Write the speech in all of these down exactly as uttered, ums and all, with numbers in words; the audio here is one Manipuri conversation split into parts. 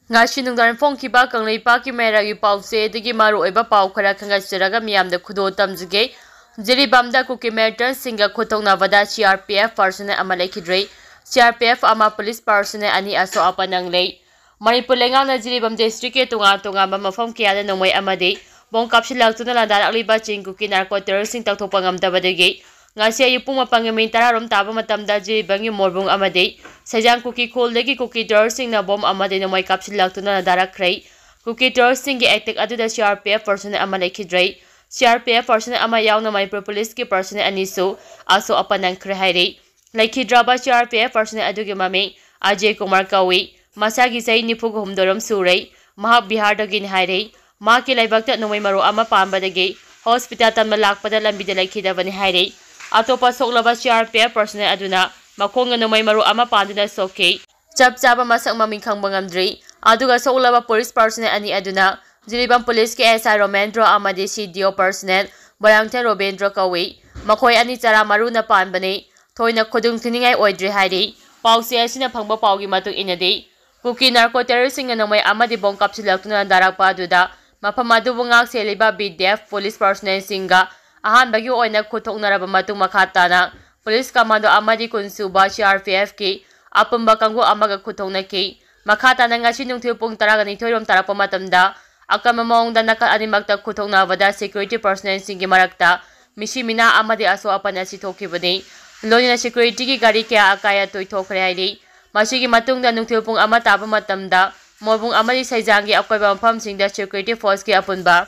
ꯉꯁꯤ ꯅꯨꯡꯗꯥꯡ ꯐꯣꯡꯈꯤꯕ ꯀꯪꯂꯩꯄꯥꯛꯀꯤ ꯃꯩꯔꯥꯒꯤ ꯄꯥꯎꯆꯦꯗꯒꯤ ꯃꯔꯨꯑꯣꯏꯕ ꯄꯥꯎ ꯈꯔ ꯈꯪꯒꯠꯆꯔꯒ ꯃꯤꯌꯥꯝꯗ ꯈꯨꯗꯣꯜ ꯇꯝꯖꯒꯦ꯫ ꯖꯤꯔꯤꯕꯥꯝꯗ ꯀꯨꯀꯤ ꯃꯤꯂꯤꯇꯦꯟꯠꯁꯤꯡꯒ ꯈꯨꯠꯊꯣꯛꯅꯕꯗ CRPF personnel ꯑꯃ ꯂꯩꯈꯤꯗ꯭ꯔꯦ꯫ CRPF ꯑꯃ, police personnel ꯑꯅꯤ ꯑꯁꯣꯛ ꯑꯄꯟ ꯅꯪꯂꯦ꯫ ꯃꯅꯤꯄꯨꯔ ꯂꯩꯉꯥꯛꯅ ꯖꯤꯔꯤꯕꯥꯝ districtꯀꯤ ꯇꯣꯉꯥꯟ ꯇꯣꯉꯥꯟꯕ ꯃꯐꯝ ꯀꯌꯥꯗ ꯅꯣꯡꯃꯩ ꯑꯃꯗꯤ bomb ꯀꯥꯞꯁꯤꯜꯂꯛꯇꯨꯅ ꯂꯥꯟꯗꯥꯔꯛꯂꯤꯕ ꯆꯤꯡ ꯀꯨꯀꯤ narco terroristꯁꯤꯡ ꯇꯛꯊꯣꯛꯄ ꯉꯝꯗꯕꯗꯒꯤ ꯉꯁꯤ ꯑꯌꯨꯛ ꯄꯨꯡ ꯃꯥꯄꯟꯒꯤ ꯃꯤꯅꯤꯠ ꯇꯔꯥ ꯔꯣꯝ ꯇꯥꯕ ꯃꯇꯝꯗ ꯖꯤꯔꯤꯕꯥꯝꯒꯤ ꯃꯣꯔꯕꯨꯡ ꯑꯃꯗꯤ ꯁꯩꯖꯥꯡ ꯀꯨꯀꯤ ꯈꯨꯜꯗꯒꯤ ꯀꯨꯀꯤ terroristꯁꯤꯡꯅ bomb ꯑꯃꯗꯤ ꯅꯣꯡꯃꯩ ꯀꯥꯞꯁꯤꯜꯂꯛꯇꯨꯅ ꯂꯥꯟꯗꯥꯔꯛꯈ꯭ꯔꯦ꯫ ꯀꯨꯀꯤ terroristꯁꯤꯡꯒꯤ attack ꯑꯗꯨꯗ CRPF personnel ꯑꯃ ꯂꯩꯈꯤꯗ꯭ꯔꯦ꯫ CRPF personnel ꯑꯃ ꯌꯥꯎꯅ ꯃꯅꯤꯄꯨꯔ policeꯀꯤ personnel ꯑꯅꯤꯁꯨ ꯑꯁꯣꯛ ꯑꯄꯟ ꯅꯪꯈ꯭ꯔꯦ ꯍꯥꯏꯔꯤ꯫ ꯂꯩꯈꯤꯗ꯭ꯔꯕ CRPF personnel ꯑꯗꯨꯒꯤ ꯃꯃꯤꯡ ꯑꯖꯦ ꯀꯨꯃꯥꯔ ꯀꯧꯏ꯫ ꯃꯁꯥꯒꯤ ꯆꯍꯤ ꯅꯤꯐꯨꯒ ꯍꯨꯝꯗꯣꯏꯔꯣꯝ ꯁꯨꯔꯦ꯫ ꯃꯍꯥꯛ ꯕꯤꯍꯥꯔꯗꯒꯤꯅꯤ ꯍꯥꯏꯔꯦ꯫ ꯃꯍꯥꯛꯀꯤ ꯂꯩꯕꯥꯛꯇ ꯅꯣꯡꯃꯩ ꯃꯔꯨ ꯑꯃ ꯄꯥꯟꯕꯗꯒꯤ hospital ꯇꯝꯅ ꯂꯥꯛꯄꯗ ꯂꯝꯕꯤꯗ ꯂꯩꯈꯤꯗꯕꯅꯤ ꯍꯥꯏꯔꯦ꯫ ꯑꯇꯣꯞꯄ ꯁꯣꯛꯂꯕ CRPF personnel ꯑꯗꯨꯅ ꯃꯈꯣꯡꯗ ꯅꯣꯡꯃꯩ ꯃꯔꯨ ꯑꯃ ꯄꯥꯟꯗꯨꯅ ꯁꯣꯛꯈꯤ꯫ ꯆꯞ ꯆꯥꯕ ꯃꯁꯛ ꯃꯃꯤꯡ ꯈꯪꯕ ꯉꯝꯗ꯭ꯔꯤ꯫ ꯑꯗꯨꯒ ꯁꯣꯛꯂꯕ police personnel ꯑꯅꯤ ꯑꯗꯨꯅ ꯖꯤꯔꯤꯕꯥꯝ policeꯀꯤ SI ꯔꯣꯃꯦꯟꯗ꯭ꯔꯣ ꯑꯃꯗꯤ CDO personnel ꯕꯣꯌꯥꯡꯊꯦꯜ ꯔꯣꯕꯦꯟꯗ꯭ꯔꯣ ꯀꯧꯏ꯫ ꯃꯈꯣꯏ ꯑꯅꯤ ꯆꯔꯥ ꯃꯔꯨꯅ ꯄꯥꯟꯕꯅꯤ꯫ ꯊꯣꯏꯅ ꯈꯨꯗꯣꯡ ꯊꯤꯅꯤꯡꯉꯥꯏ ꯑꯣꯏꯗ꯭ꯔꯤ ꯍꯥꯏꯔꯤ꯫ ꯄꯥꯎꯆꯦ ꯑꯁꯤꯅ ꯐꯪꯕ ꯄꯥꯎꯒꯤ ꯃꯇꯨꯡ ꯏꯟꯅꯗꯤ, ꯀꯨꯀꯤ narco terroristꯁꯤꯡꯅ ꯅꯣꯡꯃꯩ ꯑꯃꯗꯤ bomb ꯀꯥꯞꯁꯤꯜꯂꯛꯇꯨꯅ ꯂꯥꯟꯗꯥꯔꯛꯄ ꯑꯗꯨꯗ ꯃꯐꯝ ꯑꯗꯨꯕꯨ ꯉꯥꯛ ꯁꯦꯜꯂꯤꯕ BDF police personnelꯁꯤꯡꯒ ꯑꯍꯥꯟꯕꯒꯤ ꯑꯣꯏꯅ ꯈꯨꯠ ꯊꯣꯛꯅꯔꯕ ꯃꯇꯨꯡ, ꯃꯈꯥ ꯇꯥꯅ police commando ꯑꯃꯗꯤ ꯀꯨꯟꯁꯨꯕ CRPFꯀꯤ ꯑꯄꯨꯟꯕ ꯀꯥꯡꯕꯨ ꯑꯃꯒ ꯈꯨꯠ ꯊꯣꯛꯅꯈꯤ꯫ ꯃꯈꯥ ꯇꯥꯅ ꯉꯁꯤ ꯅꯨꯡꯊꯤꯜ ꯄꯨꯡ ꯇꯔꯥꯒ ꯅꯤꯊꯣꯏ ꯔꯣꯝ ꯇꯥꯔꯛꯄ ꯃꯇꯝꯗ ꯑꯀꯟꯕ ꯃꯑꯣꯡꯗ ꯅꯥꯀꯜ ꯑꯅꯤꯃꯛꯇ ꯈꯨꯠ ꯊꯣꯛꯅꯕꯗ security personnelꯁꯤꯡꯒꯤ ꯃꯔꯛꯇ ꯃꯤꯁꯤ ꯃꯤꯅꯥ ꯑꯃꯗꯤ ꯑꯁꯣꯛ ꯑꯄꯟ ꯑꯁꯤ ꯊꯣꯛꯈꯤꯕꯅꯤ꯫ ꯂꯣꯏꯅꯅ securityꯒꯤ ꯒꯥꯔꯤ ꯀꯌꯥ ꯑꯀꯥꯏ ꯑꯇꯣꯏ ꯊꯣꯛꯈ꯭ꯔꯦ ꯍꯥꯏꯔꯤ꯫ ꯃꯁꯤꯒꯤ ꯃꯇꯨꯡꯗ ꯅꯨꯡꯊꯤꯜ ꯄꯨꯡ ꯑꯃ ꯇꯥꯕ ꯃꯇꯝꯗ ꯃꯣꯔꯕꯨꯡ ꯑꯃꯗꯤ ꯁꯩꯖꯥꯡꯒꯤ ꯑꯀꯣꯏꯕ ꯃꯐꯝꯁꯤꯡꯗ security forceꯀꯤ ꯑꯄꯨꯟꯕ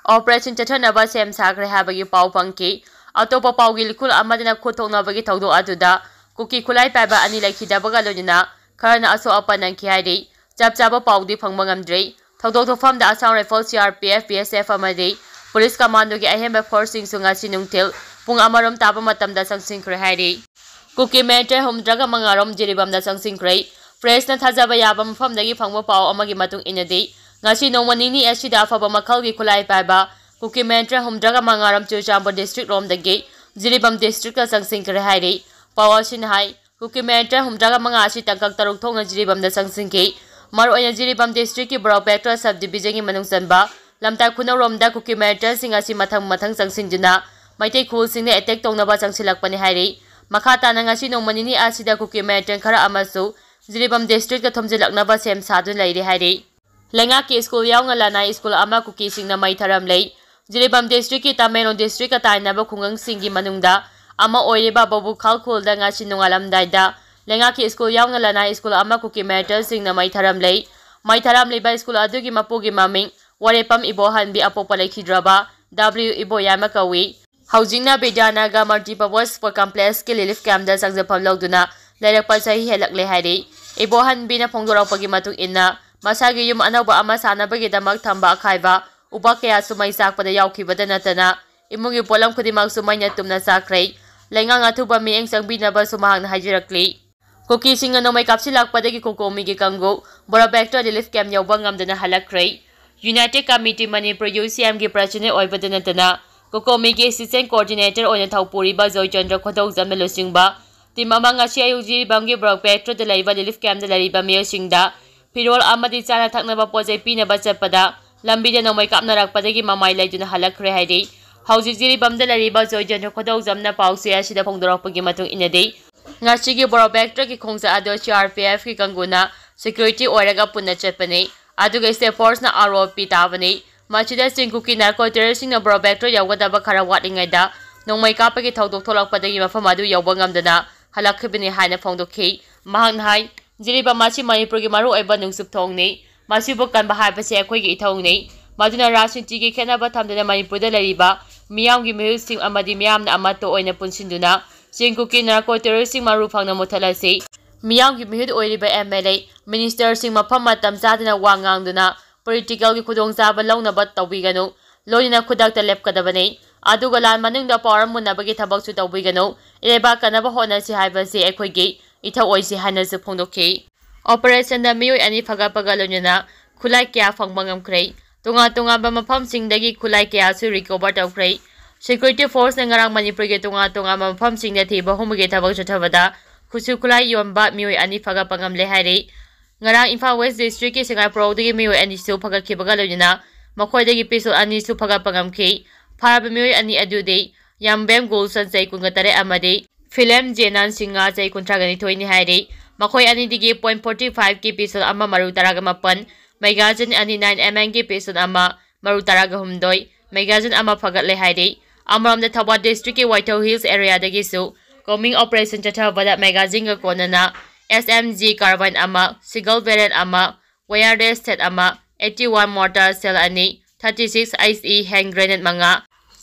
operation ꯆꯠꯊꯅꯕ ꯁꯦꯝ ꯁꯥꯈ꯭ꯔꯦ ꯍꯥꯏꯕꯒꯤ ꯄꯥꯎ ꯐꯪꯈꯤ꯫ ꯑꯇꯣꯞꯄ ꯄꯥꯎꯒꯤ ꯂꯤꯈꯨꯜ ꯑꯃꯗꯅ ꯈꯨꯠ ꯊꯣꯛꯅꯕꯒꯤ ꯊꯧꯗꯣꯛ ꯑꯗꯨꯗ ꯀꯨꯀꯤ ꯈꯨꯠꯂꯥꯏ ꯄꯥꯏꯕ ꯑꯅꯤ ꯂꯩꯈꯤꯗꯕꯒ ꯂꯣꯏꯅꯅ ꯈꯔꯅ ꯑꯁꯣꯛ ꯑꯄꯟ ꯅꯪꯈꯤ ꯍꯥꯏꯔꯤ꯫ ꯆꯞ ꯆꯥꯕ ꯄꯥꯎꯗꯤ ꯐꯪꯕ ꯉꯝꯗ꯭ꯔꯤ꯫ ꯊꯧꯗꯣꯛ ꯊꯣꯛꯐꯝꯗ Assam Rifles, CRPF, BSF ꯑꯃꯗꯤ police commandoꯒꯤ ꯑꯍꯦꯟꯕ forceꯁꯤꯡꯁꯨ ꯉꯁꯤ ꯅꯨꯡꯊꯤꯜ ꯄꯨꯡ ꯑꯃꯔꯣꯝ ꯇꯥꯕ ꯃꯇꯝꯗ ꯆꯪꯁꯤꯟꯈ꯭ꯔꯦ ꯍꯥꯏꯔꯤ꯫ ꯀꯨꯀꯤ ꯃꯤꯂꯤꯇꯦꯟꯠ ꯍꯨꯝꯗ꯭ꯔꯥꯒ ꯃꯉꯥꯔꯣꯝ ꯖꯤꯔꯤꯕꯥꯝꯗ ꯆꯪꯁꯤꯟꯈ꯭ꯔꯦ꯫ Pressꯅ ꯊꯥꯖꯕ ꯌꯥꯕ ꯃꯐꯝꯗꯒꯤ ꯐꯪꯕ ꯄꯥꯎ ꯑꯃꯒꯤ ꯃꯇꯨꯡ ꯏꯟꯅꯗꯤ, ꯉꯁꯤ ꯅꯣꯡꯃ ꯅꯤꯅꯤ ꯑꯁꯤꯗ ꯑꯐꯕ ꯃꯈꯜꯒꯤ ꯈꯨꯠꯂꯥꯏ ꯄꯥꯏꯕ ꯀꯨꯀꯤ ꯃꯤꯂꯤꯇꯦꯟꯠ ꯍꯨꯝꯗ꯭ꯔꯥꯒ ꯃꯉꯥꯔꯣꯝ ꯆꯨꯔꯆꯥꯟꯄꯨꯔ district ꯔꯣꯝꯗꯒꯤ ꯖꯤꯔꯤꯕꯥꯝ districtꯇ ꯆꯪꯁꯤꯟꯈ꯭ꯔꯦ ꯍꯥꯏꯔꯤ꯫ ꯄꯥꯎ ꯑꯁꯤꯅ ꯍꯥꯏ, ꯀꯨꯀꯤ ꯃꯤꯂꯤꯇꯦꯟꯠ ꯍꯨꯝꯗ꯭ꯔꯥꯒ ꯃꯉꯥ ꯑꯁꯤ ꯇꯥꯡꯀꯛ ꯇꯔꯨꯛ ꯊꯣꯛꯅ ꯖꯤꯔꯤꯕꯥꯝꯗ ꯆꯪꯁꯤꯟꯈꯤ꯫ ꯃꯔꯨꯑꯣꯏꯅ ꯖꯤꯔꯤꯕꯥꯝ district ꯀꯤ ꯕꯣꯔꯥꯛꯄꯦꯠꯇ sub division ꯒꯤ ꯃꯅꯨꯡ ꯆꯟꯕ ꯂꯝꯇꯥꯏ ꯈꯨꯅꯧꯔꯣꯝꯗ ꯀꯨꯀꯤ militant ꯁꯤꯡ ꯑꯁꯤ ꯃꯊꯪ ꯃꯊꯪ ꯆꯪꯁꯤꯟꯗꯨꯅ ꯃꯩꯇꯩ ꯈꯨꯜꯁꯤꯡꯗ attack ꯇꯧꯅꯕ ꯆꯪꯁꯤꯜꯂꯛꯄꯅꯤ ꯍꯥꯏꯔꯤ꯫ ꯃꯈꯥ ꯇꯥꯅ ꯉꯁꯤ ꯅꯣꯡꯃ ꯅꯤꯅꯤ ꯑꯁꯤꯗ ꯀꯨꯀꯤ militant ꯈꯔ ꯑꯃꯁꯨ ꯖꯤꯔꯤꯕꯥꯝ district ꯇ ꯊꯣꯝꯖꯤꯜꯂꯛꯅꯕ ꯁꯦꯝ ꯁꯥꯗꯨꯅ ꯂꯩꯔꯤ ꯍꯥꯏꯔꯤ꯫ ꯂꯩꯉꯥꯛꯀꯤ ꯁ꯭ꯀꯨꯜ ꯌꯥꯎꯅ ꯂꯅꯥꯏ ꯁ꯭ꯀꯨꯜ ꯑꯃ ꯀꯨꯀꯤꯁꯤꯡꯅ ꯃꯩ ꯊꯥꯔꯝꯂꯦ꯫ ꯖꯤꯔꯤꯕꯥꯝ district ꯀꯤ ꯇꯃꯦꯡꯂꯣꯡ district ꯀ ꯇꯥꯏꯅꯕ ꯈꯨꯡꯒꯪꯁꯤꯡꯒꯤ ꯃꯅꯨꯡꯗ ꯑꯃ ꯑꯣꯏꯔꯤꯕ ꯕꯣꯕꯨꯈꯥꯜ ꯈꯨꯜꯗ ꯉꯁꯤ ꯅꯣꯡꯉꯥꯜꯂꯝꯗꯥꯏꯗ ꯂꯩꯉꯥꯛꯀꯤ ꯁ꯭ꯀꯨꯜ ꯌꯥꯎꯅ ꯂꯅꯥꯏ ꯁ꯭ꯀꯨꯜ ꯑꯃ ꯀꯨꯀꯤ militant ꯁꯤꯡꯅ ꯃꯩ ꯊꯥꯔꯝꯂꯦ꯫ ꯃꯩ ꯊꯥꯔꯝꯂꯤꯕ ꯁ꯭ꯀꯨꯜ ꯑꯗꯨꯒꯤ ꯃꯄꯨꯒꯤ ꯃꯃꯤꯡ ꯋꯥꯔꯦꯄꯝ ꯏꯕꯣꯍꯟꯕꯤ, ꯑꯄꯣꯛꯄ ꯂꯩꯈꯤꯗ꯭ꯔꯕ ꯗꯕ꯭ꯂꯤꯎ ꯏꯕꯣꯌꯥꯏꯃ ꯀꯧꯏ꯫ ꯍꯧꯖꯤꯛꯅ ꯕꯤꯗ꯭ꯌꯥꯅꯒꯔ Multipurpose Sport Complex ꯀꯤ relief camp ꯇ ꯆꯪꯖꯐꯝ ꯂꯧꯗꯨꯅ ꯂꯩꯔꯛꯄ ꯆꯍꯤ ꯍꯦꯜꯂꯛꯂꯦ ꯍꯥꯏꯔꯤ꯫ ꯏꯕꯣꯍꯟꯕꯤꯅ ꯐꯣꯡꯗꯣꯔꯛꯄꯒꯤ ꯃꯇꯨꯡ ꯏꯟꯅ, ꯃꯁꯥꯒꯤ ꯌꯨꯝ ꯑꯅꯧꯕ ꯑꯃ ꯁꯥꯅꯕꯒꯤꯗꯃꯛ ꯊꯝꯕ ꯑꯈꯥꯏꯕ ꯎꯄꯥꯛ ꯀꯌꯥꯁꯨ ꯃꯩ ꯆꯥꯛꯄꯗ ꯌꯥꯎꯈꯤꯕꯗ ꯅꯠꯇꯅ, ꯏꯃꯨꯡꯒꯤ ꯄꯣꯠꯂꯝ ꯈꯨꯗꯤꯡꯃꯛꯁꯨ ꯃꯩꯅ ꯇꯨꯝꯅ ꯆꯥꯛꯈ꯭ꯔꯦ꯫ ꯂꯩꯉꯥꯛꯅ ꯑꯊꯨꯕ ꯃꯤꯠꯌꯦꯡ ꯆꯪꯕꯤꯅꯕꯁꯨ ꯃꯍꯥꯛꯅ ꯍꯥꯏꯖꯔꯛꯂꯤ꯫ ꯀꯨꯀꯤꯁꯤꯡꯅ ꯅꯣꯡꯃꯩ ꯀꯥꯞꯁꯤꯜꯂꯛꯄꯗꯒꯤ ꯀꯣꯀꯣꯃꯤꯒꯤ ꯀꯥꯡꯕꯨ ꯕꯣꯔꯥꯛꯄꯦꯠꯇ relief camp ꯌꯧꯕ ꯉꯝꯗꯅ ꯍꯜꯂꯛꯈ꯭ꯔꯦ꯫ United Committee Manipur, ꯌꯨ ꯁꯤ ꯑꯦꯝ ꯒꯤ president ꯑꯣꯏꯕꯗ ꯅꯠꯇꯅ, ꯀꯣꯀꯣꯃꯤꯒꯤ assistant coordinator ꯑꯣꯏꯅ ꯊꯧꯄꯨꯔꯤꯕ ꯖꯣꯏꯆꯟꯗ꯭ꯔ ꯈꯣꯏꯗꯧꯖꯝꯅ ꯂꯨꯆꯤꯡꯕ team ꯑꯃ ꯉꯁꯤ ꯑꯌꯨꯛ ꯖꯤꯔꯤꯕꯥꯝꯒꯤ ꯕꯣꯔꯥꯛꯄꯦꯠꯇ ꯂꯩꯕ relief camp ꯇ ꯂꯩꯔꯤꯕ ꯃꯤꯑꯣꯏꯁꯤꯡꯗ ꯐꯤꯔꯣꯜ ꯑꯃꯗꯤ ꯆꯥꯅ ꯊꯛꯅꯕ ꯄꯣꯠ ꯆꯩ ꯄꯤꯅꯕ ꯆꯠꯄꯗ ꯂꯝꯕꯤꯗ ꯅꯣꯡꯃꯩ ꯀꯥꯞꯅꯔꯛꯄꯗꯒꯤ ꯃꯃꯥꯏ ꯂꯩꯗꯨꯅ ꯍꯜꯂꯛꯈ꯭ꯔꯦ ꯍꯥꯏꯔꯤ꯫ ꯍꯧꯖꯤꯛ ꯖꯤꯔꯤꯕꯥꯝꯗ ꯂꯩꯔꯤꯕ ꯖꯣꯏꯆꯟꯗ꯭ꯔ ꯈꯣꯏꯗꯧꯖꯝꯅ ꯄꯥꯎꯆꯦ ꯑꯁꯤꯗ ꯐꯣꯡꯗꯣꯔꯛꯄꯒꯤ ꯃꯇꯨꯡ ꯏꯟꯅꯗꯤ, ꯉꯁꯤꯒꯤ ꯕꯣꯔꯥꯛꯄꯦꯠꯇꯒꯤ ꯈꯣꯡꯆꯠ ꯑꯗꯨ ꯁꯤ ꯑꯥꯔ ꯄꯤ ꯑꯦꯐ ꯀꯤ ꯀꯥꯡꯕꯨꯅ security ꯑꯣꯏꯔꯒ ꯄꯨꯟꯅ ꯆꯠꯄꯅꯤ꯫ ꯑꯗꯨꯒ state force ꯅ ꯑꯥꯔ ꯑꯣ ꯄꯤ ꯇꯥꯕꯅꯤ꯫ ꯃꯁꯤꯗ ꯆꯤꯡ ꯀꯨꯀꯤ narco terrorist ꯁꯤꯡꯅ ꯕꯣꯔꯥꯛꯄꯦꯠꯇ ꯌꯧꯒꯗꯕ ꯈꯔ ꯋꯥꯠꯂꯤꯉꯩꯗ ꯅꯣꯡꯃꯩ ꯀꯥꯞꯄꯒꯤ ꯊꯧꯗꯣꯛ ꯊꯣꯛꯂꯛꯄꯗꯒꯤ ꯃꯐꯝ ꯑꯗꯨ ꯌꯧꯕ ꯉꯝꯗꯅ ꯍꯜꯂꯛꯈꯤꯕꯅꯤ ꯍꯥꯏꯅ ꯐꯣꯡꯗꯣꯛꯈꯤ꯫ ꯃꯍꯥꯛꯅ ꯍꯥꯏ, ꯖꯤꯔꯤꯕꯥꯝ ꯑꯁꯤ ꯃꯅꯤꯄꯨꯔꯒꯤ ꯃꯔꯨꯑꯣꯏꯕ ꯅꯣꯡꯆꯨꯞ ꯊꯣꯡꯅꯤ꯫ ꯃꯁꯤꯕꯨ ꯀꯟꯕ ꯍꯥꯏꯕꯁꯤ ꯑꯩꯈꯣꯏꯒꯤ ꯏꯊꯧꯅꯤ꯫ ꯃꯗꯨꯅ ꯔꯥꯖꯅꯤꯇꯤꯒꯤ ꯈꯦꯠꯅꯕ ꯊꯝꯗꯅ ꯃꯅꯤꯄꯨꯔꯗ ꯂꯩꯔꯤꯕ ꯃꯤꯌꯥꯝꯒꯤ ꯃꯤꯍꯨꯠꯁꯤꯡ ꯑꯃꯗꯤ ꯃꯤꯌꯥꯝꯅ ꯑꯃꯠꯇ ꯑꯣꯏꯅ ꯄꯨꯟꯁꯤꯟꯗꯨꯅ ꯆꯤꯡ ꯀꯨꯀꯤ narco terrorist ꯁꯤꯡ ꯃꯔꯨ ꯐꯪꯅ ꯃꯨꯊꯠꯂꯁꯤ꯫ ꯃꯤꯌꯥꯝꯒꯤ ꯃꯤꯍꯨꯠ ꯑꯣꯏꯔꯤꯕ ꯑꯦꯝ ꯑꯦꯜ ꯑꯦ, minister ꯁꯤꯡ ꯃꯐꯝ ꯃꯇꯝ ꯆꯥꯗꯅ ꯋꯥ ꯉꯥꯡꯗꯨꯅ political ꯒꯤ ꯈꯨꯗꯣꯡꯆꯥꯕ ꯂꯧꯅꯕ ꯇꯧꯕꯤꯒꯅꯨ꯫ ꯂꯣꯏꯅꯅ ꯈꯨꯗꯛꯇ ꯂꯦꯞꯀꯗꯕꯅꯤ꯫ ꯑꯗꯨꯒ ꯂꯥꯟ ꯃꯅꯨꯡꯗ power ꯃꯨꯟꯅꯕꯒꯤ ꯊꯕꯛꯁꯨ ꯇꯧꯕꯤꯒꯅꯨ꯫ ꯏꯔꯩꯕꯥꯛ ꯀꯟꯅꯕ ꯍꯣꯠꯅꯁꯤ ꯍꯥꯏꯕꯁꯤ ꯑꯩꯈꯣꯏꯒꯤ ꯏꯊꯧ ꯑꯣꯏꯁꯤ ꯍꯥꯏꯅꯁꯨ ꯐꯣꯡꯗꯣꯛꯈꯤ꯫ Operation ꯗ ꯃꯤꯑꯣꯏ ꯑꯅꯤ ꯐꯒꯠꯄꯒ ꯂꯣꯏꯅꯅ ꯈꯨꯠꯂꯥꯏ ꯀꯌꯥ ꯐꯪꯕ ꯉꯝꯈ꯭ꯔꯦ꯫ ꯇꯣꯉꯥꯟ ꯇꯣꯉꯥꯟꯕ ꯃꯐꯝꯁꯤꯡꯗꯒꯤ ꯈꯨꯠꯂꯥꯏ ꯀꯌꯥꯁꯨ recover ꯇꯧꯈ꯭ꯔꯦ꯫ Security force ꯅ ꯉꯔꯥꯡ ꯃꯅꯤꯄꯨꯔꯒꯤ ꯇꯣꯉꯥꯟ ꯇꯣꯉꯥꯟꯕ ꯃꯐꯝꯁꯤꯡꯗ ꯊꯤꯕ ꯍꯨꯝꯕꯒꯤ ꯊꯕꯛ ꯆꯠꯊꯕꯗ ꯈꯨꯠꯁꯨ ꯈꯨꯠꯂꯥꯏ ꯌꯣꯟꯕ ꯃꯤꯑꯣꯏ ꯑꯅꯤ ꯐꯒꯠꯄ ꯉꯝꯂꯦ ꯍꯥꯏꯔꯤ꯫ ꯉꯔꯥꯡ ꯏꯝꯐꯥꯜ ꯋꯦꯁ ꯗꯤꯁꯇ꯭ꯔꯤꯛꯀꯤ ꯁꯉꯥꯏꯄ꯭ꯔꯧꯗꯒꯤ ꯃꯤꯑꯣꯏ ꯑꯅꯤꯁꯨ ꯐꯒꯠꯈꯤꯕꯒ ꯂꯣꯏꯅꯅ ꯃꯈꯣꯏꯗꯒꯤ ꯄꯤꯁꯨꯜ ꯑꯅꯤꯁꯨ ꯐꯒꯠꯄ ꯉꯝꯈꯤ꯫ ꯐꯥꯔꯕ ꯃꯤꯑꯣꯏ ꯑꯅꯤ ꯑꯗꯨꯗꯤ ꯌꯥꯝꯕꯦꯝ ꯒꯨꯜꯁꯟ ꯆꯍꯤ ꯀꯨꯟꯒ ꯇꯔꯦꯠ ꯑꯃꯗꯤ ꯐꯤꯂꯦꯝ ꯖꯦꯅꯥꯟ ꯁꯤꯡꯍ ꯆꯍꯤ ꯀꯨꯟꯊ꯭ꯔꯥꯒ ꯅꯤꯊꯣꯏꯅꯤ ꯍꯥꯏꯔꯤ꯫ ꯃꯈꯣꯏ ꯑꯅꯤꯗꯒꯤ ꯄꯣꯏꯟ ꯐꯣꯔꯇꯤ ꯐꯥꯏꯚꯀꯤ ꯄꯤꯁꯨꯜ ꯑꯃ ꯃꯔꯨ ꯇꯔꯥꯒ ꯃꯥꯄꯟ, ꯃꯦꯒꯥꯖꯤꯟ ꯑꯅꯤ ꯅꯥꯏꯟ ꯑꯦꯝ ꯑꯦꯝꯒꯤ ꯄꯤꯁꯨꯜ ꯑꯃ ꯃꯔꯨ ꯇꯔꯥꯒ ꯍꯨꯝꯗꯣꯏ, ꯃꯦꯒꯥꯖꯤꯟ ꯑꯃ ꯐꯒꯠꯂꯦ ꯍꯥꯏꯔꯤ꯫ ꯑꯃꯔꯣꯝꯗ ꯊꯧꯕꯥꯜ ꯗꯤꯁꯇ꯭ꯔꯤꯛꯀꯤ ꯋꯥꯏꯊꯧ ꯍꯤꯜꯁ ꯑꯦꯔꯤꯌꯥꯗꯒꯤꯁꯨ ꯀꯣꯃꯤꯡ ꯑꯣꯄꯔꯦꯁꯟ ꯆꯠꯊꯕꯗ ꯃꯦꯒꯥꯖꯤꯟꯒ ꯀꯣꯟꯅꯅ ꯑꯦꯁ ꯑꯦꯝ ꯖꯤ ꯀꯥꯔꯕꯥꯏꯟ ꯑꯃ, ꯁꯤꯒꯜ ꯕꯦꯔꯦꯜ ꯑꯃ, ꯋꯥꯌꯔꯂꯦꯁ ꯁꯦꯠ ꯑꯃ, ꯑꯩꯠꯇꯤ ꯋꯥꯟ ꯃꯣꯔꯇꯥꯔ ꯁꯦꯜ ꯑꯅꯤ, thirty six H E hand grenade ꯃꯉꯥ,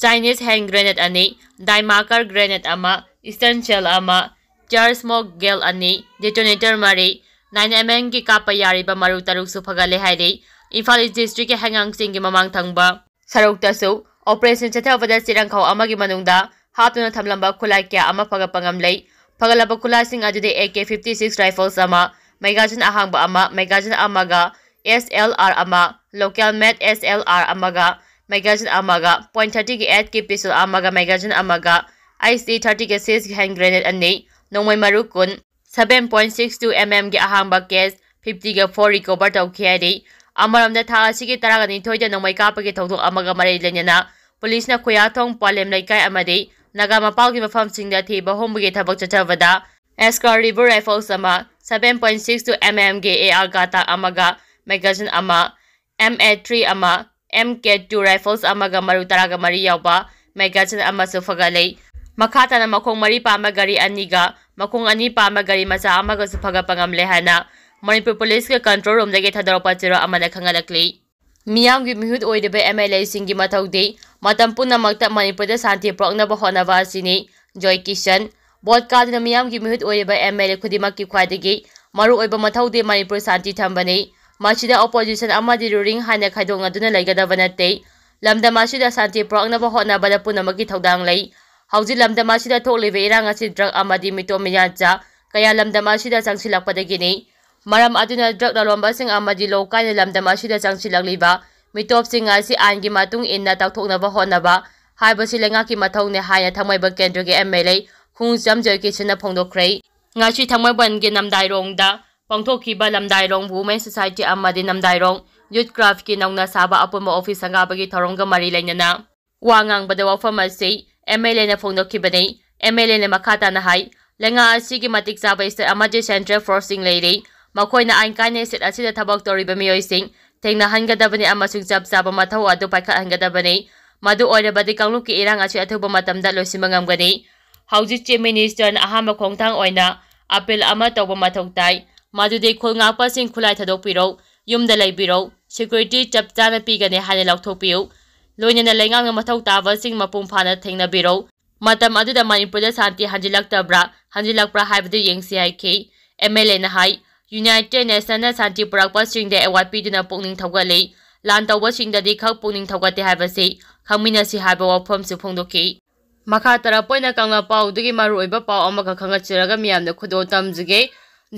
ꯆꯥꯏꯅꯤꯁ ꯍꯦꯟ ꯒ꯭ꯔꯦꯅꯦꯗ ꯑꯅꯤ, ꯗꯥꯏꯃꯥꯔꯀꯔ ꯒ꯭ꯔꯦꯅꯦꯗ ꯑꯃ, ꯏꯁꯇꯟ ꯁꯦꯜ ꯑꯃ, ꯇꯤꯌꯔ ꯁ꯭ꯃꯣꯛ ꯒꯦꯜ ꯑꯅꯤ, ꯗꯤꯇꯣꯅꯦꯇꯔ ꯃꯔꯤ, ꯅꯥꯏꯟ ꯑꯦꯝ ꯑꯦꯝꯒꯤ ꯀꯥꯞꯄ ꯌꯥꯔꯤꯕ ꯃꯔꯨ ꯇꯔꯨꯛꯁꯨ ꯐꯒꯠꯂꯦ ꯍꯥꯏꯔꯤ꯫ ꯏꯝꯐꯥꯜ ꯏꯁ ꯗꯤꯁꯇ꯭ꯔꯤꯛꯀꯤ ꯍꯩꯉꯥꯡꯁꯤꯡꯒꯤ ꯃꯃꯥꯡ ꯊꯪꯕ ꯁꯔꯨꯛꯇꯁꯨ ꯑꯣꯄꯔꯦꯁꯟ ꯆꯠꯊꯕꯗ ꯆꯦꯔꯪꯈꯥꯎ ꯑꯃꯒꯤ ꯃꯅꯨꯡꯗ ꯍꯥꯞꯇꯨꯅ ꯊꯝꯂꯝꯕ ꯈꯨꯠꯂꯥꯏ ꯀꯌꯥ ꯑꯃ ꯐꯒꯠꯄ ꯉꯝꯂꯦ꯫ ꯐꯒꯠꯂꯕ ꯈꯨꯠꯂꯥꯏꯁꯤꯡ ꯑꯗꯨꯗꯤ A K fifty six rifles ꯑꯃ, ꯃꯦꯒꯥꯖꯤꯟ ꯑꯍꯥꯡꯕ ꯑꯃ, ꯃꯦꯒꯥꯖꯤꯟ ꯑꯃꯒ, ꯑꯦꯁ ꯑꯦꯜ ꯑꯥꯔ ꯑꯃ, ꯂꯣꯀꯦꯜ ꯃꯦꯗ ꯑꯦꯁ ꯑꯦꯜ ꯑꯥꯔ ꯑꯃꯒ, ꯃꯦꯒꯥꯖꯤꯟ ꯑꯃꯒ, ꯄꯣꯏꯟ ꯊꯥꯔꯇꯤꯒꯤ ꯑꯩꯠꯀꯤ ꯄꯤꯁꯨꯜ ꯑꯃꯒ, ꯃꯦꯒꯥꯖꯤꯟ ꯑꯃꯒ, ꯑꯩꯆ ꯗꯤ ꯊꯥꯔꯇꯤꯒ ꯁꯤꯛꯁꯀꯤ ꯍꯦꯟ ꯒ꯭ꯔꯦꯅꯦꯗ ꯑꯅꯤ, ꯅꯣꯡꯃꯩ ꯃꯔꯨ ꯀꯨꯟ, seven point six two M ꯑꯦꯝꯒꯤ ꯑꯍꯥꯡꯕ ꯀꯦꯁ ꯐꯤꯐꯇꯤꯒ ꯐꯣꯔ ꯔꯤꯀꯣꯚꯔ ꯇꯧꯈꯤ ꯍꯥꯏꯔꯤ꯫ ꯑꯃꯔꯣꯝꯗ ꯊꯥ ꯑꯁꯤꯒꯤ ꯇꯔꯥꯒ ꯅꯤꯊꯣꯏꯗ ꯅꯣꯡꯃꯩ ꯀꯥꯞꯄꯒꯤ ꯊꯧꯗꯣꯛ ꯑꯃꯒ ꯃꯔꯤ ꯂꯩꯅꯅ ꯄꯨꯂꯤꯁꯅ ꯈꯨꯌꯥꯊꯣꯡ, ꯄꯥꯂꯦꯝ ꯂꯩꯀꯥꯏ ꯑꯃꯗꯤ ꯅꯥꯒꯥ ꯃꯄꯥꯜꯒꯤ ꯃꯐꯝꯁꯤꯡꯗ ꯊꯤꯕ ꯍꯨꯝꯕꯒꯤ ꯊꯕꯛ ꯆꯠꯊꯕꯗ ꯑꯦꯁꯀꯥꯔ ꯔꯤꯚꯔ ꯔꯥꯏꯐꯜꯁ ꯑꯃ, seven point six two M ꯑꯦꯝꯒꯤ ꯑꯦ ꯑꯥꯔ ꯀꯥꯇꯥꯛ ꯑꯃꯒ, ꯃꯦꯒꯥꯖꯤꯟ ꯑꯃ, ꯑꯦꯝ ꯑꯦ ꯊ꯭ꯔꯤ ꯑꯃ, ꯑꯦꯝ ꯀꯦ ꯇꯨ ꯔꯥꯏꯐꯜꯁ ꯑꯃꯒ ꯃꯔꯨ ꯇꯔꯥꯒ ꯃꯔꯤ ꯌꯥꯎꯕ ꯃꯦꯒꯥꯖꯤꯟ ꯑꯃꯁꯨ ꯐꯒꯠꯂꯦ꯫ ꯃꯈꯥ ꯇꯥꯅ ꯃꯈꯣꯡ ꯃꯔꯤ ꯄꯥꯟꯕ ꯒꯥꯔꯤ ꯑꯅꯤꯒ ꯃꯈꯣꯡ ꯑꯅꯤ ꯄꯥꯟꯕ ꯒꯥꯔꯤ ꯃꯆꯥ ꯑꯃꯒꯁꯨ ꯐꯒꯠꯄ ꯉꯝꯂꯦ ꯍꯥꯏꯅ ꯃꯅꯤꯄꯨꯔ ꯄꯨꯂꯤꯁꯀꯤ ꯀꯟꯇ꯭ꯔꯣꯜ ꯔꯨꯝꯗꯒꯤ ꯊꯥꯗꯣꯔꯛꯄ ꯆꯦꯔꯣꯜ ꯑꯃꯅ ꯈꯪꯍꯜꯂꯛꯂꯤ꯫ ꯃꯤꯌꯥꯝꯒꯤ ꯃꯤꯍꯨꯠ ꯑꯣꯏꯔꯤꯕ ꯑꯦꯝ ꯑꯦꯜ ꯑꯦꯁꯤꯡꯒꯤ ꯃꯊꯧꯗꯤ ꯃꯇꯝ ꯄꯨꯝꯅꯃꯛꯇ ꯃꯅꯤꯄꯨꯔꯗ ꯁꯥꯟꯇꯤ ꯄꯨꯔꯛꯅꯕ ꯍꯣꯠꯅꯕ ꯑꯁꯤꯅꯤ꯫ ꯖꯣꯏ ꯀꯤꯁꯟ꯫ ꯚꯣꯠ ꯀꯥꯗꯨꯅ ꯃꯤꯌꯥꯝꯒꯤ ꯃꯤꯍꯨꯠ ꯑꯣꯏꯔꯤꯕ ꯑꯦꯝ ꯑꯦꯜ ꯑꯦ ꯈꯨꯗꯤꯡꯃꯛꯀꯤ ꯈ꯭ꯋꯥꯏꯗꯒꯤ ꯃꯔꯨꯑꯣꯏꯕ ꯃꯊꯧꯗꯤ ꯃꯅꯤꯄꯨꯔ ꯁꯥꯟꯇꯤ ꯊꯝꯕꯅꯤ꯫ ꯃꯁꯤꯗ ꯑꯣꯄꯣꯖꯤꯁꯟ ꯑꯃꯗꯤ ꯔꯨꯂꯤꯡ ꯍꯥꯏꯅ ꯈꯥꯏꯗꯣꯛꯅꯗꯨꯅ ꯂꯩꯒꯗꯕ ꯅꯠꯇꯦ꯫ ꯂꯝꯗꯝ ꯑꯁꯤꯗ ꯁꯥꯟꯇꯤ ꯄꯨꯔꯛꯅꯕ ꯍꯣꯠꯅꯕꯗ ꯄꯨꯝꯅꯃꯛꯀꯤ ꯊꯧꯗꯥꯡ ꯂꯩ꯫ ꯍꯧꯖꯤꯛ ꯂꯝꯗꯝ ꯑꯁꯤꯗ ꯊꯣꯛꯂꯤꯕ ꯏꯔꯥꯡ ꯑꯁꯤ ꯗ꯭ꯔꯒ ꯑꯃꯗꯤ ꯃꯤꯇꯣꯞ ꯃꯤꯌꯥꯟꯆꯥ ꯀꯌꯥ ꯂꯝꯗꯝ ꯑꯁꯤꯗ ꯆꯪꯁꯤꯜꯂꯛꯄꯗꯒꯤꯅꯤ꯫ ꯃꯔꯝ ꯑꯗꯨꯅ ꯗ꯭ꯔꯒ ꯂꯂꯣꯟꯕꯁꯤꯡ ꯑꯃꯗꯤ ꯂꯣꯀꯥꯏꯅ ꯂꯝꯗꯝ ꯑꯁꯤꯗ ꯆꯪꯁꯤꯜꯂꯛꯂꯤꯕ ꯃꯤꯇꯣꯞꯁꯤꯡ ꯑꯁꯤ ꯑꯥꯏꯟꯒꯤ ꯃꯇꯨꯡ ꯏꯟꯅ ꯇꯧꯊꯣꯛꯅꯕ ꯍꯣꯠꯅꯕ ꯍꯥꯏꯕꯁꯤ ꯂꯩꯉꯥꯛꯀꯤ ꯃꯊꯧꯅꯤ ꯍꯥꯏꯅ ꯊꯥꯡꯃꯩꯕꯟ ꯀꯦꯟꯗ꯭ꯔꯒꯤ ꯑꯦꯝ ꯑꯦꯜ ꯑꯦ ꯈꯣꯡꯖꯝ ꯖꯣꯏꯀꯤꯁꯟꯅ ꯐꯣꯡꯗꯣꯛꯈ꯭ꯔꯦ꯫ ꯉꯁꯤ ꯊꯥꯡꯃꯩꯕꯟꯒꯤ ꯅꯝꯗꯥꯏꯔꯣꯡꯗ ꯄꯥꯡꯊꯣꯛꯈꯤꯕ ꯂꯝꯗꯥꯏꯔꯣꯡ Women Society ꯑꯃꯗꯤ ꯂꯝꯗꯥꯏꯔꯣꯡ Youth Clubꯀꯤ ꯅꯧꯅ ꯁꯥꯕ ꯑꯄꯨꯟꯕ ꯑꯣꯐꯤꯁ ꯁꯪꯒꯥꯕꯒꯤ ꯊꯧꯔꯝꯒ ꯃꯔꯤ ꯂꯩꯅꯅ ꯋꯥ ꯉꯥꯡꯕꯗ ꯋꯥꯐꯝ ꯑꯁꯤ MLAꯅ ꯐꯣꯡꯗꯣꯛꯈꯤꯕꯅꯤ꯫ MLAꯅ ꯃꯈꯥ ꯇꯥꯅ ꯍꯥꯏ, ꯂꯩꯉꯥꯛ ꯑꯁꯤꯒꯤ ꯃꯇꯤꯛ ꯆꯥꯕ state ꯑꯃꯗꯤ central forceꯁꯤꯡ ꯂꯩꯔꯤ꯫ ꯃꯈꯣꯏꯅ ꯑꯥꯏꯟ ꯀꯥꯏꯅ state ꯑꯁꯤꯗ ꯊꯕꯛ ꯇꯧꯔꯤꯕ ꯃꯤꯑꯣꯏꯁꯤꯡ ꯊꯦꯡꯅꯍꯟꯒꯗꯕꯅꯤ ꯑꯃꯁꯨꯡ ꯆꯞ ꯆꯥꯕ ꯃꯊꯧ ꯑꯗꯨ ꯄꯥꯏꯈꯠꯍꯟꯒꯗꯕꯅꯤ꯫ ꯃꯗꯨ ꯑꯣꯏꯔꯕꯗꯤ ꯀꯥꯡꯂꯨꯞꯀꯤ ꯏꯔꯥꯡ ꯑꯁꯤ ꯑꯊꯨꯕ ꯃꯇꯝꯗ ꯂꯣꯏꯁꯤꯟꯕ ꯉꯝꯒꯅꯤ꯫ ꯍꯧꯖꯤꯛ Chief Ministerꯅ ꯑꯍꯥꯟꯕ ꯈꯣꯡꯊꯥꯡ ꯑꯣꯏꯅ appeal ꯑꯃ ꯇꯧꯕ ꯃꯊꯧ ꯇꯥꯏ꯫ ꯃꯗꯨꯗꯤ ꯈꯨꯜ ꯉꯥꯛꯄꯁꯤꯡ ꯈꯨꯠꯂꯥꯏ ꯊꯥꯗꯣꯛꯄꯤꯔꯧ, ꯌꯨꯝꯗ ꯂꯩꯕꯤꯔꯧ, security ꯆꯞ ꯆꯥꯅ ꯄꯤꯒꯅꯤ ꯍꯥꯏꯅ ꯂꯥꯎꯊꯣꯛꯄꯤꯌꯨ꯫ ꯂꯣꯏꯅꯅ ꯂꯩꯉꯥꯛꯅ ꯃꯊꯧ ꯇꯥꯕꯁꯤꯡ ꯃꯄꯨꯡ ꯐꯥꯅ ꯊꯦꯡꯅꯕꯤꯔꯧ꯫ ꯃꯇꯝ ꯑꯗꯨꯗ ꯃꯅꯤꯄꯨꯔꯗ ꯁꯥꯟꯇꯤ ꯍꯟꯖꯤꯜꯂꯛꯇꯕ꯭ꯔꯥ, ꯍꯟꯖꯤꯜꯂꯛꯄ꯭ꯔꯥ ꯍꯥꯏꯕꯗꯨ ꯌꯦꯡꯁꯤ ꯍꯥꯏꯈꯤ꯫ MLAꯅ ꯍꯥꯏ, United Nationꯅ ꯁꯥꯟꯇꯤ ꯄꯨꯔꯛꯄꯁꯤꯡꯗ award ꯄꯤꯗꯨꯅ ꯄꯨꯛꯅꯤꯡ ꯊꯧꯒꯠꯂꯤ꯫ ꯂꯥꯟ ꯇꯧꯕꯁꯤꯡꯗꯗꯤ ꯈꯛ ꯄꯨꯛꯅꯤꯡ ꯊꯧꯒꯠꯇꯦ ꯍꯥꯏꯕꯁꯤ ꯈꯪꯃꯤꯟꯅꯁꯤ ꯍꯥꯏꯕ ꯋꯥꯐꯝꯁꯨ ꯐꯣꯡꯗꯣꯛꯈꯤ꯫ ꯃꯈꯥ ꯇꯥꯔꯛꯄ ꯑꯣꯏꯅ ꯀꯪꯂꯥ ꯄꯥꯎꯗꯒꯤ ꯃꯔꯨꯑꯣꯏꯕ ꯄꯥꯎ ꯑꯃꯈꯛ ꯈꯪꯍꯟꯖꯔꯒ ꯃꯤꯌꯥꯝꯗ ꯈꯨꯗꯣꯜ ꯇꯝꯖꯒꯦ꯫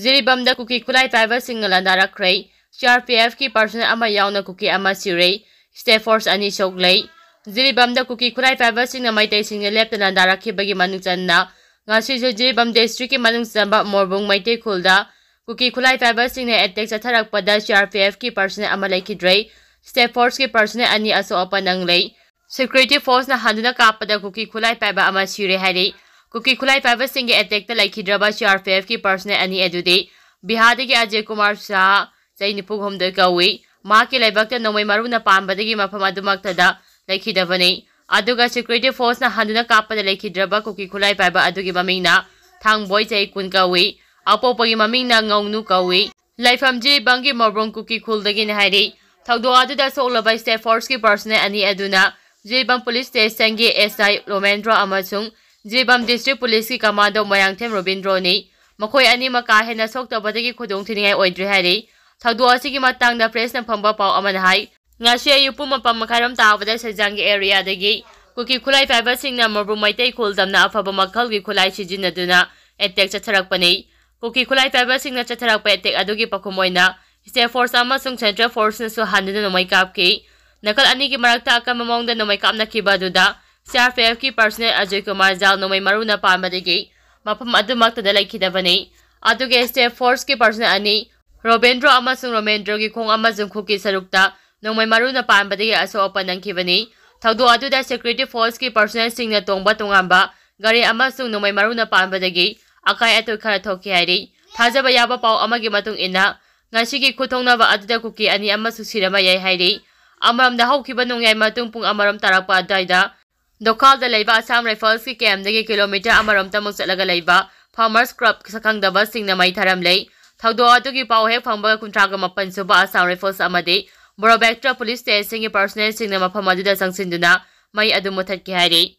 ꯖꯤꯔꯤꯕꯥꯝꯗ ꯀꯨꯀꯤ ꯈꯨꯠꯂꯥꯏ ꯄꯥꯏꯕꯁꯤꯡꯅ ꯂꯥꯟꯗꯥꯔꯛꯈ꯭ꯔꯦ꯫ CRPFꯀꯤ personnel ꯑꯃ ꯌꯥꯎꯅ ꯀꯨꯀꯤ ꯑꯃ ꯁꯤꯔꯦ꯫ State force ꯑꯅꯤ ꯁꯣꯛꯂꯦ꯫ ꯖꯤꯔꯤꯕꯥꯝꯗ ꯀꯨꯀꯤ ꯈꯨꯠꯂꯥꯏ ꯄꯥꯏꯕꯁꯤꯡꯅ ꯃꯩꯇꯩꯁꯤꯡꯅ ꯂꯦꯞꯇꯅ ꯂꯥꯟꯗꯥꯔꯛꯈꯤꯕꯒꯤ ꯃꯅꯨꯡ ꯆꯟꯅ ꯉꯁꯤꯁꯨ ꯖꯤꯔꯤꯕꯥꯝ districtꯀꯤ ꯃꯅꯨꯡ ꯆꯟꯕ ꯃꯣꯔꯕꯨꯡ ꯃꯩꯇꯩ ꯈꯨꯜꯗ ꯀꯨꯀꯤ ꯈꯨꯠꯂꯥꯏ ꯄꯥꯏꯕꯁꯤꯡꯅ attack ꯆꯠꯊꯔꯛꯄꯗ CRPFꯀꯤ personnel ꯑꯃ ꯂꯩꯈꯤꯗ꯭ꯔꯦ꯫ State forceꯀꯤ personnel ꯑꯅꯤ ꯑꯁꯣꯛ ꯑꯄꯟ ꯅꯪꯂꯦ꯫ Security forceꯅ ꯍꯟꯗꯨꯅ ꯀꯥꯞꯄꯗ ꯀꯨꯀꯤ ꯈꯨꯠꯂꯥꯏ ꯄꯥꯏꯕ ꯑꯃ ꯁꯤꯔꯦ ꯍꯥꯏꯔꯤ꯫ ꯀꯨꯀꯤ ꯈꯨꯠꯂꯥꯏ ꯄꯥꯏꯕꯁꯤꯡꯒꯤ attackꯇ ꯂꯩꯈꯤꯗ꯭ꯔꯕ CRPFꯀꯤ personnel ꯑꯅꯤ ꯑꯗꯨꯗꯤ ꯕꯤꯍꯥꯔꯗꯒꯤ ꯑꯖꯌ ꯀꯨꯃꯥꯔ ꯁꯥꯍ, ꯆꯍꯤ ꯅꯤꯐꯨ ꯍꯨꯝꯗꯣꯏ ꯀꯧꯏ꯫ ꯃꯍꯥꯛꯀꯤ ꯂꯥꯏꯕꯛꯇ ꯅꯣꯡꯃꯩ ꯃꯔꯨꯅ ꯄꯥꯟꯕꯗꯒꯤ ꯃꯐꯝ ꯑꯗꯨꯃꯛꯇꯗ ꯂꯩꯈꯤꯗꯕꯅꯤ꯫ ꯑꯗꯨꯒ security forceꯅ ꯍꯟꯗꯨꯅ ꯀꯥꯞꯄꯗ ꯂꯩꯈꯤꯗ꯭ꯔꯕ ꯀꯨꯀꯤ ꯈꯨꯠꯂꯥꯏ ꯄꯥꯏꯕ ꯑꯗꯨꯒꯤ ꯃꯃꯤꯡꯅ ꯊꯥꯡꯕꯣꯏ, ꯆꯍꯤ ꯀꯨꯟ ꯀꯧꯏ꯫ ꯑꯄꯣꯛꯄꯒꯤ ꯃꯃꯤꯡꯅ ꯉꯧꯅꯨ ꯀꯧꯏ꯫ ꯂꯩꯐꯝ ꯖꯤꯔꯤꯕꯥꯝꯒꯤ ꯃꯣꯔꯕꯨꯡ ꯀꯨꯀꯤ ꯈꯨꯜꯗꯒꯤꯅꯤ ꯍꯥꯏꯔꯤ꯫ ꯊꯧꯗꯣꯛ ꯑꯗꯨꯗ ꯁꯣꯛꯂꯕ state forceꯀꯤ personnel ꯑꯅꯤ ꯑꯗꯨꯅ ꯖꯤꯔꯤꯕꯥꯝ police stationꯒꯤ SI ꯂꯣꯃꯦꯟꯗ꯭ꯔꯣ ꯑꯃꯁꯨꯡ ꯖꯤꯔꯤꯕꯥꯝ district policeꯀꯤ commando ꯃꯣꯏꯔꯥꯡꯊꯦꯝ ꯔꯣꯕꯤꯟꯗ꯭ꯔꯣꯅꯤ꯫ ꯃꯈꯣꯏ ꯑꯅꯤꯃꯛ ꯀꯥ ꯍꯦꯟꯅ ꯁꯣꯛꯇꯕꯗꯒꯤ ꯈꯨꯗꯣꯡꯊꯤꯅꯤꯡꯉꯥꯏ ꯑꯣꯏꯗ꯭ꯔꯦ ꯍꯥꯏꯔꯤ꯫ ꯊꯧꯗꯣꯛ ꯑꯁꯤꯒꯤ ꯃꯇꯥꯡꯗ pressꯅ ꯐꯪꯕ ꯄꯥꯎ ꯑꯃꯅ ꯍꯥꯏ, ꯉꯁꯤ ꯑꯌꯨꯛ ꯄꯨꯡ ꯃꯥꯄꯟ ꯃꯈꯥꯏꯔꯣꯝ ꯇꯥꯕꯗ ꯁꯩꯖꯥꯡꯒꯤ areaꯗꯒꯤ ꯀꯨꯀꯤ ꯈꯨꯠꯂꯥꯏ ꯄꯥꯏꯕꯁꯤꯡꯅ ꯃꯣꯔꯕꯨꯡ ꯃꯩꯇꯩ ꯈꯨꯜ ꯇꯝꯅ ꯑꯐꯕ ꯃꯈꯜꯒꯤ ꯈꯨꯠꯂꯥꯏ ꯁꯤꯖꯤꯟꯅꯗꯨꯅ attack ꯆꯠꯊꯔꯛꯄꯅꯤ꯫ ꯀꯨꯀꯤ ꯈꯨꯠꯂꯥꯏ ꯄꯥꯏꯕꯁꯤꯡꯅ ꯆꯠꯊꯔꯛꯄ attack ꯑꯗꯨꯒꯤ ꯄꯥꯎꯈꯨꯝ ꯑꯣꯏꯅ state force ꯑꯃꯁꯨꯡ central forceꯅꯁꯨ ꯍꯟꯗꯨꯅ ꯅꯣꯡꯃꯩ ꯀꯥꯞꯈꯤ꯫ ꯅꯥꯀꯜ ꯑꯅꯤꯒꯤ ꯃꯔꯛꯇ ꯑꯀꯟꯕ ꯃꯑꯣꯡꯗ ꯅꯣꯡꯃꯩ ꯀꯥꯞꯅꯈꯤꯕ ꯑꯗꯨꯗ CRPFꯀꯤ personnel ꯑꯖꯣꯏ ꯀꯨꯃꯥꯔ ꯖꯥꯜ ꯅꯣꯡꯃꯩ ꯃꯔꯨꯅ ꯄꯥꯟꯕꯗꯒꯤ ꯃꯐꯝ ꯑꯗꯨꯃꯛꯇꯗ ꯂꯩꯈꯤꯗꯕꯅꯤ꯫ ꯑꯗꯨꯒꯤ staff forceꯀꯤ personnel ꯑꯅꯤ, ꯔꯣꯕꯦꯟꯗ꯭ꯔꯣ ꯑꯃꯁꯨꯡ ꯔꯣꯃꯦꯟꯗ꯭ꯔꯣꯒꯤ ꯈꯣꯡ ꯑꯃꯁꯨꯡ ꯈꯨꯠꯀꯤ ꯁꯔꯨꯛꯇ ꯅꯣꯡꯃꯩ ꯃꯔꯨꯅ ꯄꯥꯟꯕꯗꯒꯤ ꯑꯁꯣꯛ ꯑꯄꯟ ꯅꯪꯈꯤꯕꯅꯤ꯫ ꯊꯧꯗꯣꯛ ꯑꯗꯨꯗ security forceꯀꯤ personnelꯁꯤꯡꯅ ꯇꯣꯡꯕ ꯇꯣꯉꯥꯟꯕ ꯒꯥꯔꯤ ꯑꯃꯁꯨꯡ ꯅꯣꯡꯃꯩ ꯃꯔꯨꯅ ꯄꯥꯟꯕꯗꯒꯤ ꯑꯀꯥꯏ ꯑꯇꯣꯏ ꯈꯔ ꯊꯣꯛꯈꯤ ꯍꯥꯏꯔꯤ꯫ ꯊꯥꯖꯕ ꯌꯥꯕ ꯄꯥꯎ ꯑꯃꯒꯤ ꯃꯇꯨꯡ ꯏꯟꯅ, ꯉꯁꯤꯒꯤ ꯈꯨꯠꯊꯣꯛꯅꯕ ꯑꯗꯨꯗ ꯀꯨꯀꯤ ꯑꯅꯤ ꯑꯃꯁꯨ ꯁꯤꯔꯝꯕ ꯌꯥꯏ ꯍꯥꯏꯔꯤ꯫ ꯑꯃꯔꯣꯝꯗ, ꯍꯧꯈꯤꯕ ꯅꯣꯡꯌꯥꯏ ꯃꯇꯨꯡ ꯄꯨꯡ ꯑꯃꯔꯣꯝ ꯇꯥꯔꯛꯄ ꯑꯗꯨꯋꯥꯏꯗ ꯗꯣꯈꯥꯜꯗ ꯂꯩꯕ Assam Riflesꯀꯤ campꯗꯒꯤ kilometre ꯑꯃꯔꯣꯝꯇꯃꯨꯛ ꯆꯠꯂꯒ ꯂꯩꯕ farmers club ꯁꯛꯈꯪꯗꯕꯁꯤꯡꯅ ꯃꯩ ꯊꯥꯔꯝꯂꯦ꯫ ꯊꯧꯗꯣꯛ ꯑꯗꯨꯒꯤ ꯄꯥꯎ ꯍꯦꯛ ꯐꯪꯕꯒ ꯀꯨꯟꯊ꯭ꯔꯥꯒ ꯃꯥꯄꯟ ꯁꯨꯕ Assam Rifles ꯑꯃꯗꯤ ꯕꯣꯔꯣꯕꯦꯛꯇ꯭ꯔ police stationꯒꯤ personnelꯁꯤꯡꯅ ꯃꯐꯝ ꯑꯗꯨꯗ ꯆꯪꯁꯤꯟꯗꯨꯅ ꯃꯩ ꯑꯗꯨ ꯃꯨꯊꯠꯈꯤ ꯍꯥꯏꯔꯤ꯫